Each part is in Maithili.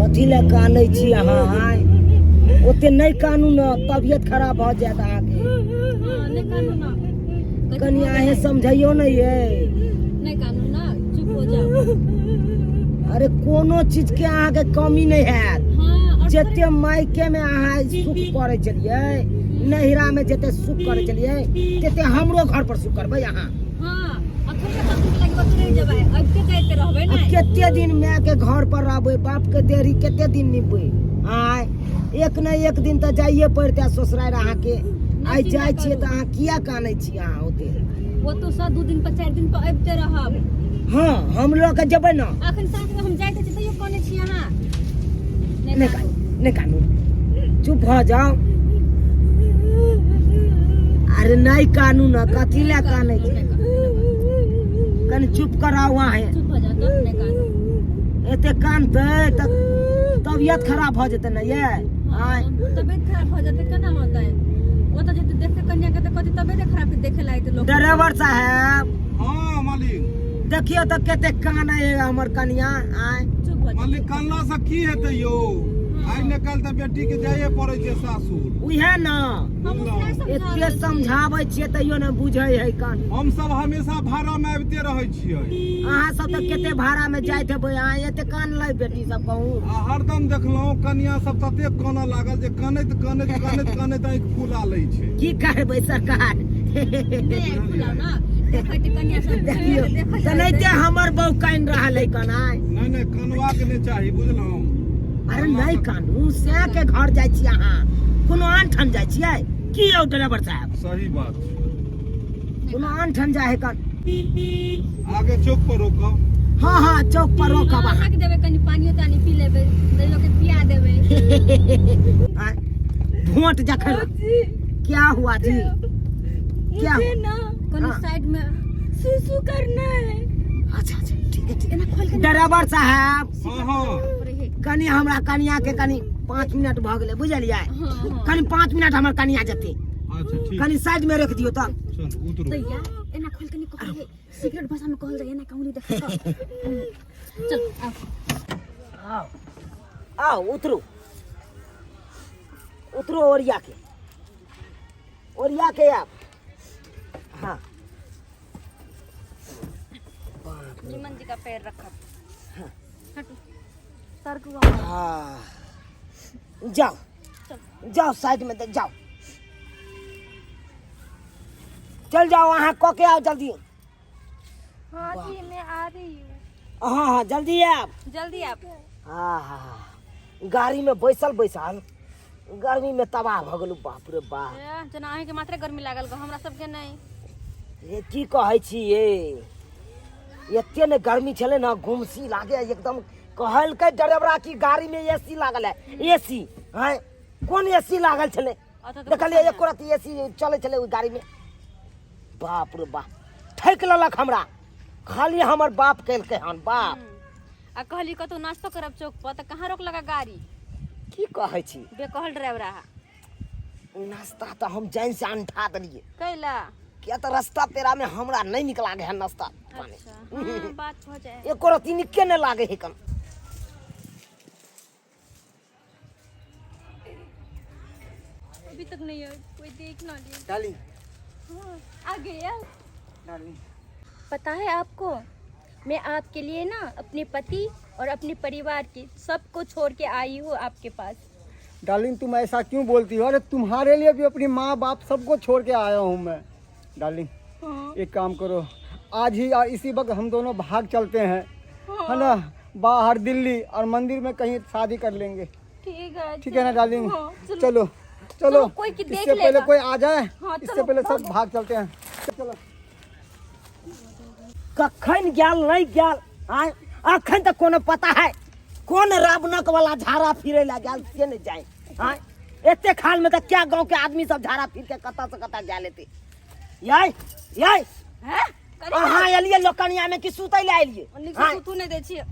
कथी लए कानै छी अहाँ आँय? ओते नहि कानू ने, तबियत खराब भऽ जायत अहाँके। हाँ, नहीं कानू ना। कनि अहें समझैयो ने ये। नहीं कानू ना, चुप हो जाओ। अरे कोनो चीज के अहाँके कमी नहि हैत। हाँ, और जते मायके में अहाँ सुख करै छलियै, नैहरा में जते सुख करै छलियै, तते हमरो घर पर सुख करबै अहाँ। हाँ, आ थोड़े ससुर के लगे बस रह जेबै, अबिते जाइते रहबै आ ने। कते दिन माय के घर पर रहबै, बाप के देरी कते दिन निभबै? आय एक ने एक दिन तऽ जाइए पड़तै ससुरारि अहाँके। आइ चिन्ता जाइ छियै करू। तऽ अहाँ किया कानै छी अहाँ ओते? वो तो सब 2 दिन पर 4 दिन पर अबिते रहब। हाँ, हम लऽ के जेबै ने। अखन साथ में हम जाइत छी तैयो कानै छी अहाँ। नहि कानू, नहि कानू, चुप भऽ जाउ। अरे नहि कानू ने, कथी लए कानै छी? कनि चुप कराउ अहें। चुप भऽ जाउ तऽ, नहि कानू। एते कानतै तऽ तबियत खराब भऽ जेतै ने ये। आँय। तबियत खराब भऽ जेतै केना होतै? ओ तऽ जेतै देख के कन्या के तऽ कहतै तबियत खराब के देखे लायक लोक। ड्राइवर साहेब। हाँ मालिक। देखियौ तऽ कते कानै है हमर कनिया। आँय। चुप भऽ जाउ। मालिक, कानला से की हेतै यौ? आइ ने काल्हि तऽ बेटी के जाइए पड़ै छै सासुर। उएह ने। हम उएह समझा एते रहल छी। समझाबै छियै तैयो ने बुझै है कान। हम सब हमेशा भाड़ा में आबिते रहै छियै। अहाँ सब तऽ कते भाड़ा में जाइत हेबै, अहाँ एते कान लै बेटी सब कहूँ। आ हरदम देखलहुँ कनिया सब तते कानऽ लागल जे कानैत कानैत कानैत कानैत आँखि फुला लै छै। की करबै सरकार? नहि आँखि फुलाउ ने, देखैत कन्या सब देखियौ देखैत तेनाहिते हमर बहू कानि रहल है कनाइ। नहि नहि, कानबाक नहि चाही, बुझलहुँ? अरे नहि कानू, सएह के घर जाइ छी अहाँ, कोनो आन ठाम जाइ छियै की यौ ड्राइवर साहब? सही बात छै। कोनो आन ठाम जाइ है कान। आगे चौक पर रोकब। हाँ हाँ, चौक पर रोकब अहाँ। अहाँके देबै कनि पानियो तानी पी लेबै, दैलो के पिया देबै। आँय, भोट जखन क्या हुआ जी? क्या मुझे ना कनि हाँ। साइड में सुसु करना है। अच्छा अच्छा, ठीक है ठीक एना खोल है। के ड्राइवर साहब। हाँ हाँ। कनि हमरा कनिया के कनि 5 मिनट भऽ गेलै, बुझलियै? हाँ, हाँ। कनि 5 मिनट हमर कनिया जेतै। अच्छा ठीक। कनि साइड में रख दियौ तब। चल उतरू। तैया एना खोल के नहीं कहल है, सीक्रेट भाषा में कहल जाय, एना कहूं नहीं देखा। चल आओ। आओ आओ, उतरू उतरू, ओरिया के ओरिया के आप। हाँ। निमन जी का पैर रखा। हटो सर को। हाँ, जाओ जाओ, साइड में दे, जाओ, चल जाओ अहाँ, कऽ के आओ जल्दी। हाँ जी, मैं आ रही हूँ। हाँ हाँ, जल्दी आब। जल्दी आप। हाँ हाँ, गाड़ी में बैसल बैसल गर्मी में तबाह भऽ गेलहुँ, बाप रे बाप। ए, जेना अहींके मात्रे गर्मी लागल गो, हमरा सबके नहि। ये की कहै छी ये, एते ने गर्मी छलै ने, गुमसी लागे एकदम। कहलकै ड्राइवरा कि गाड़ी में एसी लागल है, एसी हैं? कोन एसी लागल छलै? ओतऽ तऽ देखलियै कुछो एको रत्ती एसी चलै छलै ओहि गाड़ी में? बाप रे बाप, ठकि लेलक हमरा खाली हमर बाप केलकै हन बाप। आ कहली कतौ नाश्तो करब चौक पर तऽ कहाँ रोकलक गाड़ी? की कहै छी? बेकहल ड्राइवर है। नाश्ता तऽ हम जानि से अंठा देलियै। कैला? किया तऽ रास्ता पेरा में हमरा नहीं निक लागे है नाश्ता पानी। अच्छा हाँ, बात हो जाए। एको रत्ती निके नहीं लागे है कन। अभी तक नहीं आए, कोई देख ना लिए। डाली। हाँ, आ गया। डाली। पता है आपको, मैं आपके लिए ना अपने पति और अपने परिवार के सबको छोड़ के आई हूँ आपके पास। डार्लिंग तुम ऐसा क्यों बोलती हो? अरे तुम्हारे लिए भी अपनी माँ बाप सबको छोड़ के आया हूँ मैं। डार्लिंग हाँ। एक काम करो, आज ही इसी वक्त हम दोनों भाग चलते हैं, हाँ। है ना, बाहर दिल्ली, और मंदिर में कहीं शादी कर लेंगे। ठीक है। ठीक है ना डार्लिंग? हाँ, चलो। चलो चलो, कोई की देख इससे पहले लेगा। कोई आ जाए, हाँ, इससे चलो, पहले सब भागो। भाग चलते हैं, चलो। कखन गेल नहीं गेल, आय अखन तक कोनो पता है? कोन रावणक वाला झाड़ा फिरे ला गेल से नहीं जाए। आय एते खाल में तऽ क्या गांव के आदमी सब झाड़ा फिर के कतऽ से कतऽ गेल हेतै। यै यै, हैं? करी अहाँ एलियै लोकनिया में कि सुतै लए एलियै? नीक से आँय, सुतू नहीं दै छियै।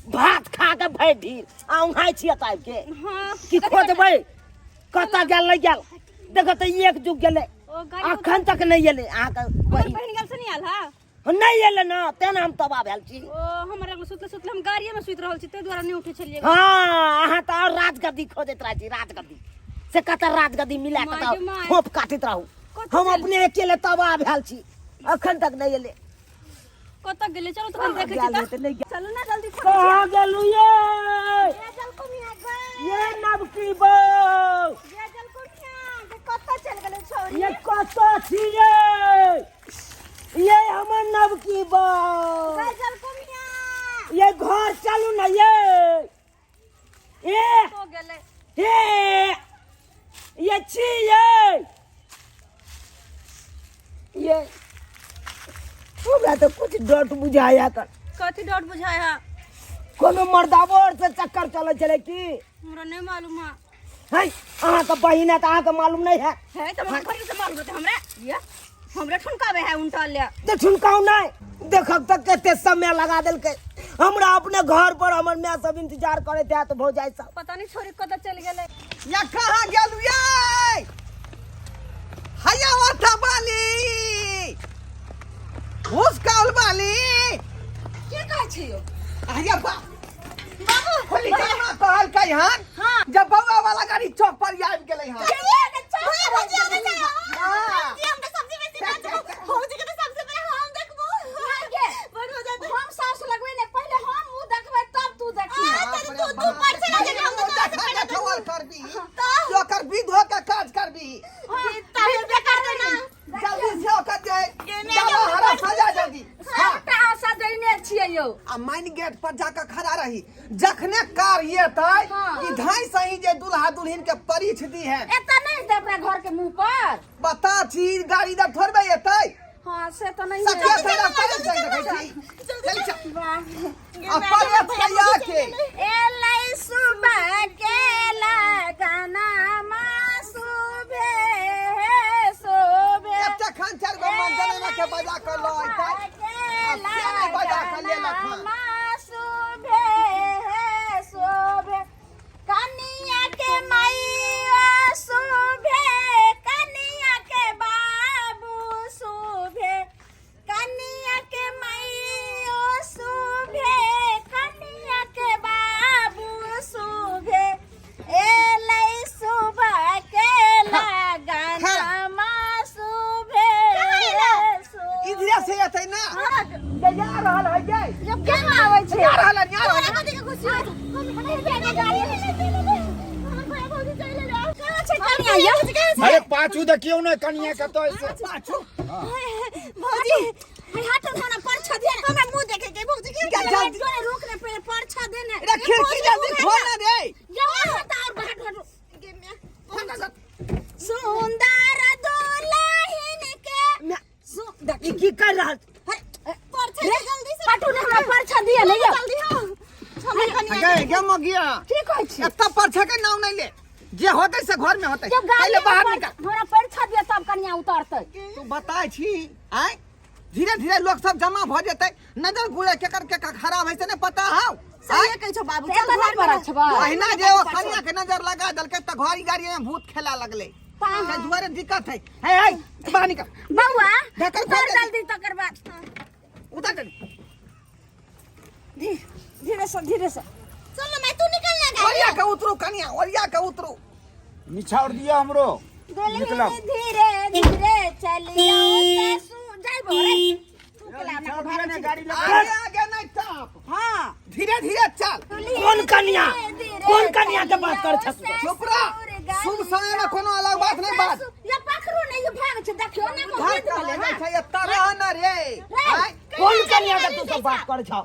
भात खा के भरि ढीर आ उहाइ छियै तऽ आबि के हाँ। की खोजबै कतऽ गेल नहीं गेल। देखो तऽ एक जुग गेलै, ओ गाड़ी अखन तक नहीं एलै अहाँके हमर बहिन। बहिन गेल से नहीं आयल है? नहि एलै ने तें ने हम तबाह भेल छी। ओ हमरा लगल सुतले सुतले हम गाड़िए में सुति रहल छी, ताहि दुआरे नहि उठै छलियै। हाँ, अहाँ तऽ आओर राजगद्दी खोजैत रहै छी, राजगद्दी से कतऽ राजगद्दी मिला कऽ माय गे माय। ठोप काटैत रहू। कतऽ हम चलि- अपने अकेले तबाह भेल छी, अखन तक नहि एलै। कतऽ गेलै? चलू तखन देखै छी। गेल तऽ हेतै, नहि गेल। चलू ने जल्दी। कहाँ गेलू ये? ये नवकी बहू, ये कतऽ छी ये? ये हमर नवकी बहू, ये घर चलू ने ये। ए कतऽ गेलै? हे, ये छी ये। ये हमरा तऽ कुछ डट बुझाया कर। कथी डर बुझाय है? कोनो मर्दाबो आर से चक्कर चलै छलै की? हमरा नहि मालूम है। है, अहाँके बहिन है तऽ अहाँके मालूम नहीं है? है तऽ हमरा घर से मालूम होतै? हमरा ये हमरा ठुनकावे है उनटा ले। तऽ ठुनकाउ नहि, देखब तऽ कते समय लगा देलकै। हमरा अपने घर पर हमर माय सब इंतजार करैत हैत, भौजाइ सब। पता नहीं छोरी कतऽ चलि गेलै। या कहाँ गेलू ये? हैया माथा बाली, घुसकाउल बाली। के कहै छी यौ? हैया बा बाबू होली केना कहलकै हन? हाँ। जब बउआ वाला गाड़ी चौक पर आबि गेलै हन। हाँ। हम सास लगबै ने, पहिले हम मुँह देखबै तब तू देखी। देखल करबी तो ओकर विध हो के काज करबी। जल्दी से ओकर जे जाबो हरा सजा जल्दी। सबटा सजैने छियै यौ। आ मेन गेट पर जाके खड़ा रही, जखने कार एतै हाँ। ई धाई सही जे दुल्हा दुल्हिन के परिछ दी है। एतऽ नहि हेतै अपना घर के मुँह पर? बता छी, गाड़ी दर थोड़बे एतै। हाँ से तऽ नहीं। सखिया से रास्ता नहीं चल सकै छी, चल चल आ परिछ कहिया के। एलै सुबह के लगाना सुबह सुबह। एते खान चार गो मन जनाना के बजा के ल अइतै आ से नहि बजा के लेलक हन। कनिया के मैया शोभे, कनिया के बाबू शोभे, कनिया के मैया शोभे, कनिया के बाबू शोभे, एलै सुबह के लगाना शोभे। इधरे से एतै ना जे जा रहल है जे। केना आबै छै? जा रहल है, जा रहल है। अरे पाछू देखियौ ने कनिया कतऽ से। पाछू। भौजी हट हमरा परछा दे, हमरा मुंह देखे के। भौजी के क्या जल्दी? तोरे रोक ने, पहिले परछा दे ने। रे खिड़की जल्दी खोल ना रे। यो हट और बाहर हट। सुंदर दुल्हन के ई की कर रहल? परछा जल्दी से पटू ने, हमरा परछा दिए ने यो जल्दी। हो गे गे मगिया की कहै छी? एतऽ परछा के नाम नहीं ले, जे होतै से घर में होतै। जब गाड़ी पहिले बाहर निकल। हमरा परछा दिए तब कनिया उतरतै। तू बताय छी आय, धीरे धीरे लोग सब जमा भ जेतै, नजर गुजर केकर केकर खराब है से नहीं पता हौ। सही कहै छौ बाबू। चल घर पर छबा। अहिना जे ओ कनिया के नजर लगा देलकै तऽ घड़ी गाड़ी में भूत खेला लगलै, ताहि दुआरे दिक्कत है। हे हे, बाहर निकल। बौआ ढक्कन उतर खोल दे। जल्दी तकर बाद उतर जल्दी। धीरे से धीरे से। चल ना मैं, तू निकल ना। ओरिया के उतरू कनिया, ओरिया के उतरू। निछाउर दिया हमरो। निकलब। धीरे धीरे चलियो ससुर जाइबो रे तू केला ना। निछाउर दिया ने गाड़ी लगा। आगे आगे नहीं टाप। हां धीरे धीरे चल। कोन कनिया, कोन कनिया के बात कर छस? चुप रह, शुभ समय में कोनो अलग बात नहीं बात। ये पखरू नहीं, ये भाग छै, देखियो ना को घर गिद चले भेलै। जाइ छै एतऽ रह न रे। आय, कोन कनिया के तू सब बात कर छौ?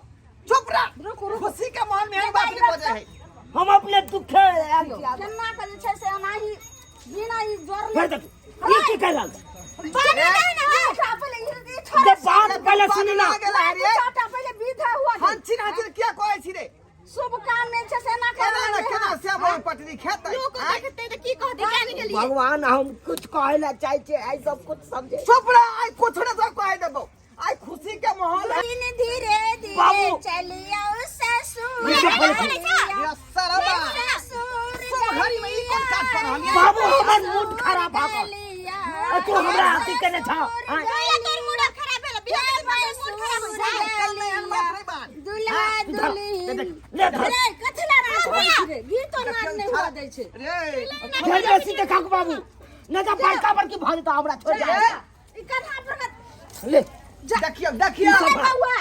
चुप रह, खुशी के माहौल में एहन बात नहीं बजे है। हम अपने दुखे आयल छी आब। केना के जे छै से एनाही बिना ई जोड़ले। भरि देतौ। ई की कर रहल छै? बात नहीं ना पहिले ई छोड़। जे बात पहिले सुनी ना। गेल है रे। छोटा पहिले विधा हुआ दे। हंसिन हंसिन किया कहै छी रे? शुभ काम नहीं छै से एना केना कर। ने केना से बड़ी पटरी खेतै? लोग आय, देखते तऽ की कहते, क्या निकलिए। भगवान, हम कुछ कहै ला चाहै छियै, आइ सब कुछ समझे। चुप रह, आइ कुछ ने तो कह देबो, आइ खुशी के माहौल है। दिन धीरे धीरे बाबू। चलियो ससुर। नीचे पड़े। ये सरबा ससुर सब घड़ी में ई कोन काज कर रहल ये? बाबू, हमर मूड खराब भऽ गेल। गलिया। तू हमरा अथी केने छह? आँय? तोर मूड खराब भेल बियाह के बाद? मूड खराब होइ छै कल नहि एहन बात नहि बात दुल्हा दुल्हिन ले धर रे कथी ला नाच होइ छै रे गीतो नाच नहि हुआ दै छै रे ढेर बेसी देखा के बाबू नहि तऽ बड़का बड़की भऽ जेतौ हमरा छोड़ जा ई कन्हा पर के ले देखियौ देखियौ रे बौआ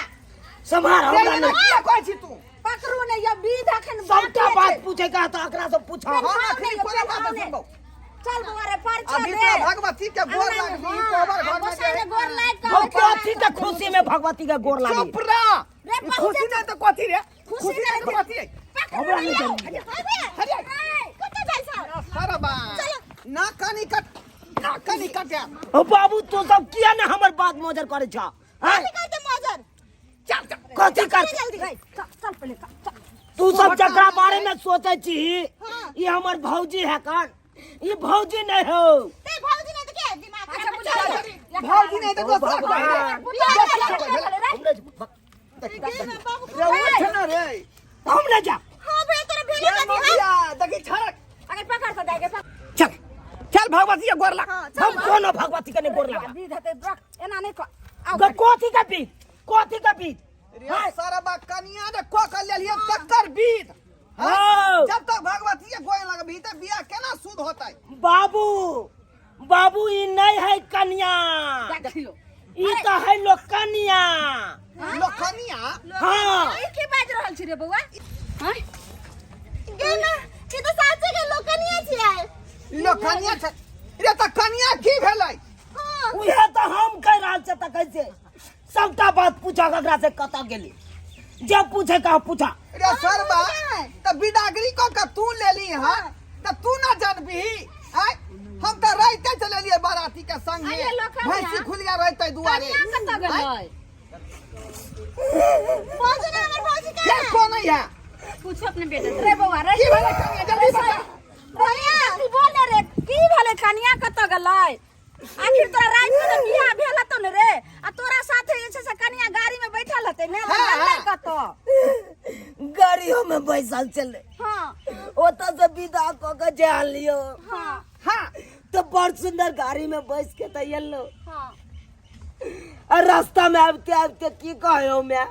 सम्हार रे हमरा एना नहि किया कहै छी तू पकड़ू ने ये विध अखन सबटा बाकी बात छै। पूछे का तऽ एकरा से पूछा हम अखनी कोनो बात नहि सुनबौ चल बौआ रे परचा अभी दे तो भगवती के गोर लागबी कोबर घर में गोसाई जे के गोर लाग के वो कथी के खुशी में भगवती के गोर लागी चुप रह रे ई खुशी नहीं तो कथी रे खुशी खुशी नहीं तो कथी रे हमरा नहीं जरूरी कतऽ जाइ छौ सरबा ना कनी कट ना कनी कट ओ बाबू तू सब किया ने हमर बात मोजर करे छा हैं कथी करते मजर चल चल कथी कर जल्दी चल चल पहिले चल चल तू सब जकरा बारे में सोचे छी ई हमर भौजी है कौन ई भौजी नहीं हो ते भौजी ने तऽ के दिमाग अच्छा खराब बुझा चल भौजी नहीं तो दोसरा कोई रे हमरे रे उठ ना रे हम ले जा हां बे तोरा भेले रे कथी है मौसिया देखी छड़क अगर पकड़ तो दाई के पकड़ चल चल भगवती के गोर लाग हम कोनो भगवती के नहीं गोर लगा विध हेतै रख एना नहि कर आउ ग कथी के बीच कथी के बीच रे सरबा कनिया ने को कर लेलिए तक्कर बीत हाँ। जब तक भगवती के गोर लगबी त बियाह केना शुद्ध होतै बाबू बाबू ई नहीं है कन्या देखियो ई तो है लोग कन्या लोखनिया हाँ ई की बाजि रहल छी रे बौआ हैं गे ना ई तऽ साचे के लोकनिया छियै लोखनिया छै रे त कनिया की भेलै हां उहे तो हम कह रहल छै तऽ कैसे सबटा बात पूछा ककरा से कतऽ गेली जब पूछे कहा पूछा रे सरबा त बिदागरी क के तू लेली हां त तू ना जानबी आय हम त राइते चले लिए बाराती के संग में अरे लोखनिया। भैंसी खुलिया रहते दुआरे कनिया कतऽ गेलै भौजी ने हमर भौजी के कहाँ है कोन है पूछो अपने बेटे से रे बौआ रे की भेलै कनिया जल्दी बता कनिया तू बोल रे की भेलै कनिया कतऽ गेलै आखिर तोरा राति में तऽ बियाह भेल हतौ ने रे आ तोरा साथे जे छै से कनिया गाड़ी में बैठल हतै ने हाँ, गेलै हाँ। कतऽ गाड़ियों में बैसल चले हाँ ओतऽ से विदा कऽ के जे आनलियो हाँ हां तो बड़ सुंदर गाड़ी में बैस के तऽ एलो हाँ आ रास्ता में आबिते आबिते की कहो मैं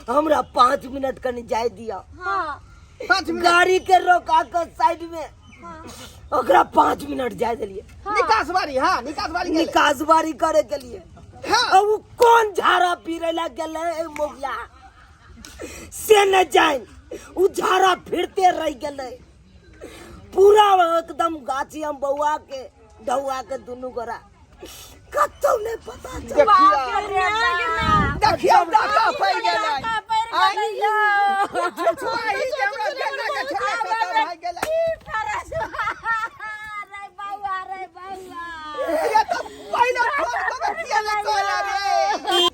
हमरा 5 मिनट कनि जाय दिया हाँ 5 मिनट गाड़ी के रोका के साइड में ओकरा 5 मिनट जाय देलिए निकास बारी हां निकास बारी गेलै निकास बारी करे के लिए हाँ। अब उ कौन झाड़ा पीरे ला गेलै मोगिया से न जान उ झाड़ा फिरते रह गेलै पूरा एकदम गाछी हम बौआ के डौआ के दुनू गोरा कतौ नहीं पता चल देखियो डाका पड़ गेलै डाका पड़ि गेलै यौ। छुछुआही के हमरा बेटा के छोड़ा कतऽ भागि गेलै रे बौआ रे बौआ रे तऽ पहिले फोन कऽ के किया ने कहला रे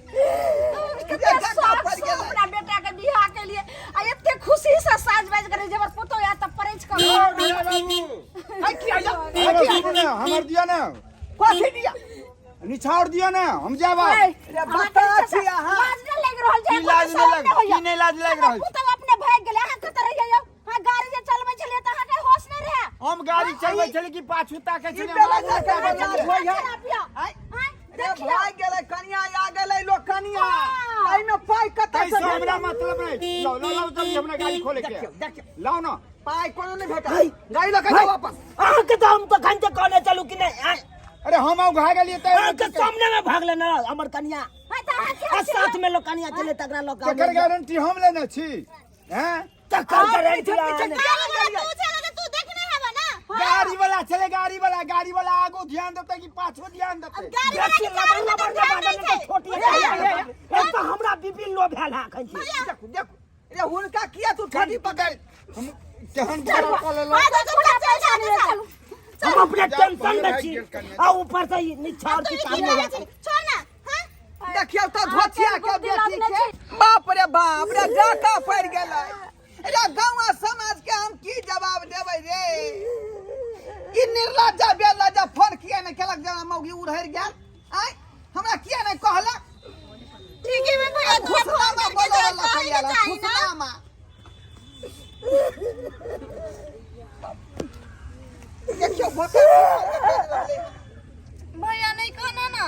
कते डाका शौक पड़ि से गेलै अपना बेटा के बियाह के लिए आ एते खुशी से साज बाज करे जे हमर पुतोह आयत तऽ परैछ कऽ है किया यौ है हमर किया सुनू ने हमर दिअ ने कथी दिया निछाउर दिअ ने हम जायब आब। रे बता छी अहाँ लाज नहि लागि रहल छै की लाज नहि लागि की नहि लाज लागि रहल छै? पुतोह अपने भागि गेलै अहाँ कतऽ रहियै यौ अहाँ गाड़ी जे चलबै छलियै तऽ अहाँके होश नहि रहै हम गाड़ी चलबै छली कि पाछू ताकै ई छली बेला हम जा आगू के ताकै लाज छली। होइए खराब यऽ आय आँय, रे देखियौ भाग गेलै कनिया आ गेलै लोक कनिया हाँ। एहिमे पाइ कतऽ ताहिसँ से हमरा मतलब नहि लाउ लाउ लाउ जल्दी हमरा गाड़ी खोले के देखियौ देखियौ लाउ ने पाइ कोनो नहि भेटल भाई। गाड़ी लऽ के जाउ वापस अहाँके तऽ हम तखन से कहने चलू कि नहि आँय, अरे हम उघा गेलियै तऽ अहाँके सामने में भागले ना हमर कनिया आँय, तऽ अहाँ आ के साथ में लोग कनिया चले तकरा लोग तकर गारंटी हम लेने छी हैं तकर गारंटी अहाँ ने- तू चला तऽ तू देखने हेबा ना गाड़ी वाला चले गाड़ी वाला गाड़ी वाला आगू ध्यान देते कि पाछू ध्यान देते गाड़ी वाला देखी के चालक लबर के लबर ध्यान लबर नहि छै छोटी एक तऽ हमरा बीबी लो भेल है अखन छी देखू देखू रे हुनका किया तू ठोड़ी पकड़ हम केहन बड़ा कऽ लेलहुँ हाँ तो चल चल चल हम अपने जा, टेंशन में भागि छी गेल कनिया। आ ऊपर से ई निछाड़ तू की ई की सामने करै जाके छी छोड़ ना हाँ देखियौ तऽ धोतिया के बुद्धि बेटी लगने के बाप रे बाप रे डाका पड़ि गेलै रे गाँव समाज के हम की जवाब देबै रे ई निर्लज्जा बेलज्जा फोन किया नहि केलक जेना मौगी उड़हरि गेल आँय हमरा किया नहि कहलक ठीक है मैं भैया तोरा फोन खुशनामा करके बोलऽ तोरा वाला कहै के खैयाला चाही ना खुशनामा देखियौ भोटा भैया नहीं कहना ना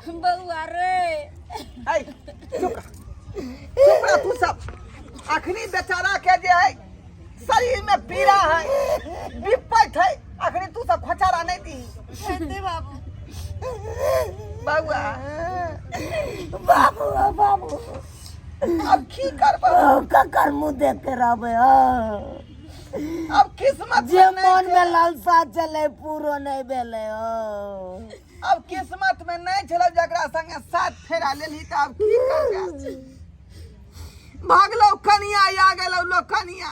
बौआ रे। ऐ चुप रह, चुप रह तू सब। अखनी बेचारा के जे है शरीर में पीड़ा है, विपत है, अखनी तू सब खोचारा नहीं दी। हेतै बाबू। बौआ बाबू बाबू अब की करबै? ककर मुँह देख के रहबै? अब किस्मत जे मन में लालसा चले पूरो नहीं भेलै। अब किस्मत में नहीं छलै जकरा संगे साथ फेरा लेलही, तऽ आब की करबै? भागलौ कनिया, आ गेलौ लोक कनिया।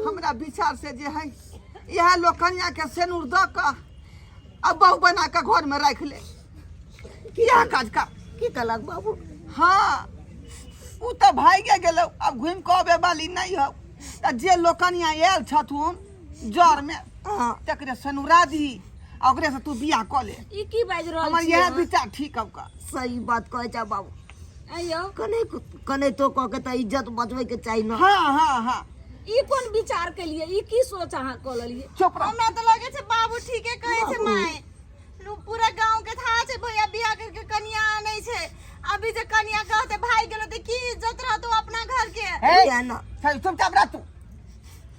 हमरा विचार से जे है इएह लोक कनिया के सेनुर दऽ कऽ आ बहु बना कऽ घर में राखि ले, इएह काज कर। की कहलक बाबू? हाँ, उ तऽ भागिए गेलौ, आब घुमि कऽ अबै वाली नहीं हौ। तऽ जे लोक कनिया आयल छथुन जर में तकरे सेनुरा दही आ ओकरे से तू बियाह कऽ ले। ई की बाजि रहल हमर छी इएह अहाँ? विचार ठीक हौ का? सही बात कहै छै बाबू। आइयो कने कने तो कह के तऽ इज्जत बचबै के चाही ना। हाँ हाँ हाँ। ई कोन विचार केलिए? ई की सोच अहाँ कऽ लेलिए? चुप रह। हमरा तऽ लगे छै बाबू ठीके कहै छै माय। नु पूरा गांव के था छै भैया बियाह करके कनिया आनै छै। अभी जे कनिया कहते भाग गेलो तऽ की इज्जत रहतो अपना घर के? हे किया ना? चल चुपचाप रह तू।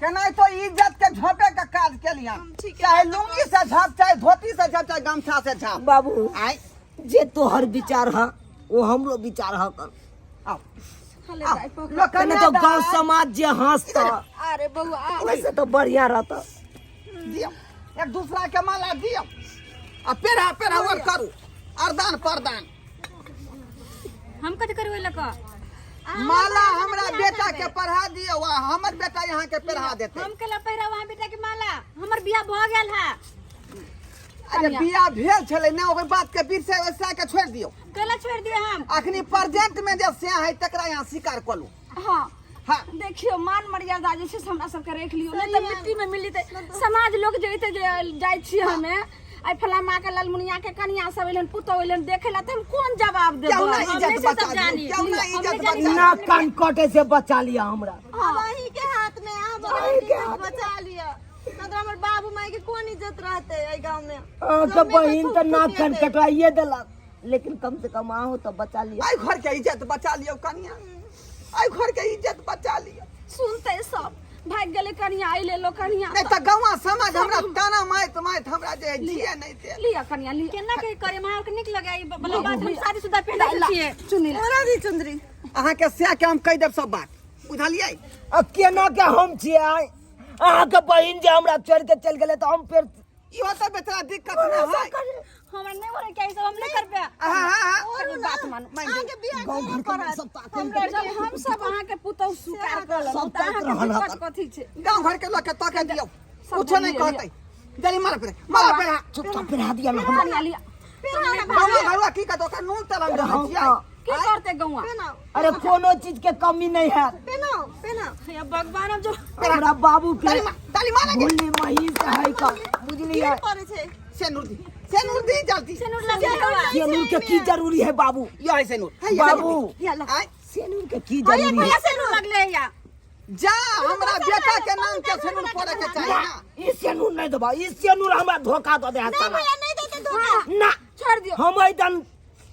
केना तो इज्जत के झोंपे के काज केलिया, चाहे लुंगी से झाप, चाहे धोती से झाप, चाहे गमछा से झाप। बाबू आय जे तोहर विचार ह वो हमरो विचार ह कर। आओ हले दाइ पकड़। लोक कने तो गांव समाज जे हंसता अरे बौआ वैसे तो बढ़िया रहता। दियो एक दूसरा के माला दियो आ पेढ़ा पेढ़ा और करू अरदान परदान। हम कथी करबै लऽ कऽ? माला हमरा बेटा के पढ़ा दियो आ हमर बेटा यहाँ के पढ़ा देते। हम केला पहिराब अहाँ बेटा के माला? हमर बियाह भऽ गेल है। अरे बियाह भेल छलै ना, ओकर बात के बीच से वैसा के छोड़ दियो। केला छोड़ दियो हम? अखनी प्रेजेंट में जे से है तकरा यहाँ स्वीकार कऽ लू। हाँ हाँ देखियो मान मर्यादा जे छै से हमरा सबके राखि लियौ, नहि तऽ मिट्टी में मिली तऽ समाज लोग जे एते जे जाइ छियै हमे आइ फलामा के ललमुनिया के कनिया सब एलहन पुतोह एलहन देखे ला, तऽ हम कोन जवाब देबै? क्यों ना हम इज्जत नहि से बचा सब जानी। दियौ, क्यों ना हम इज्जत नहि जानी। बचा ना कान कटे से बचा लिया हमरा। आब अहीं के हाथ में, अहाँ भगवान के इज्जत बचा लिअ, नहि तऽ हमर बाबू माय के कोन इज्जत रहतै एहि गाँव में? अहाँके बहिन तऽ नाक कान कटवाइए देलक, लेकिन कम से कम अहूँ तऽ बचा लिया। एहि घर के इज्जत बचा लियौ कनिया, एहि घर के इज्जत बचा लियौ। सुनते सब भागि गेलै कनिया, अइले लो कनिया। नहीं तऽ गाँवा समाज हमरा ताना मारैत मारैत हमरा जे है जिए नहीं देत। लिअ कनिया लिअ। केना के करे माँ के नीक लगे ई बला बात? हम शादीशुदा पहले से छियै। चुनी ला। ओरा दी चुंदरी। अहाँ के सएह के हम कहि देब सब बात, बुझलियै? आ केना के हम छियै? आइ अहाँके बहिन जे हमरा छोड़ि के चलि गेलै तऽ हम फेर इहो तऽ बेचारा दिक्कत नहि है। हमरा नहि होय के ई सब, हम नहि करबै। हाँ हाँ हाँ कनि बात मानू। अहाँके बियाह गाँव करऽ घर के लोग पड़त। सब ताकैत जब हम सब अहाँके पुतोह स्वीकार कऽ लेलहुँ सब तऽ अहाँके ताकि रहल दिक्कत हन। कथी छै? गाँव घर के लोग के तके दियौ, सब कुछो नहीं लिअ, कहतै। जरी मार पे मार पे। चुपचाप पहिरा दिया ना हमरा। कनिया लिअ। गाँव घरवा की कहतै? ओकर नून तेल हम रहै छियै। की करतै गौआ? अरे कोनो चीज के कमी नहीं है। पेनाओ पेनाओ। या भगवान हम जो हमरा बाबू के ताली मार, ताली मार। भुल्ली महीस है का बुझलियै? पड़ै छै सेनुर दी, सेनुर दी जल्दी। सेनुर लगे हवा। सेनूर के की जरूरी है बाबू? यो है सेनुर बाबू आय सेनूर के की जरूरी है? सेनुर लगले या जा हमरा बेटा के नाम के सेनुर पड़े के चाही ना। ई सेनूर नहीं देबा, ई सेनूर हमरा धोखा दऽ दे है साला। भैया नहीं देते धोखा। ना छोड़ दियौ। हम एकदम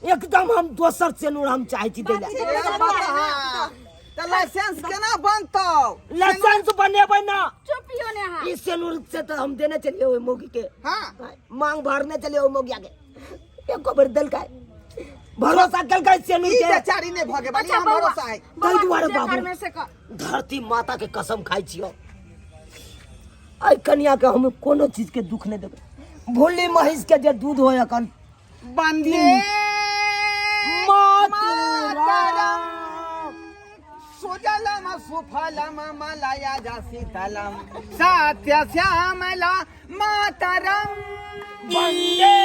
एकदम हम दोसर सेनूर हम चाहे छी दै लए। ए बाबा, हाँ। तऽ लाइसेंस केना बनतौ? लाइसेंस बनेबै ना। चुपियो ने अहाँ। ई सेनूर से तऽ हम देने चलिए ओहि मौगी के। हाँ मांग भरने चलिए ओहि मौगिया के, एको बेर देलकै भरोसा केलकै सेनूर ई के? बेचारी नहीं भगे बाली, अच्छा हम बौआ, भरोसा है। ताहि दुआरे जे बाबू। करमे से कर। धरती माता के कसम खाइ छियौ, एहि कनिया के हम कोनो चीज के दुख नहि देबै। भुल्ली महींस के जे दूध होय अखन। वंदे मातरम। सुजलम सुफलम मलय शीतलम सत्य श्यामला मातरम। वंदे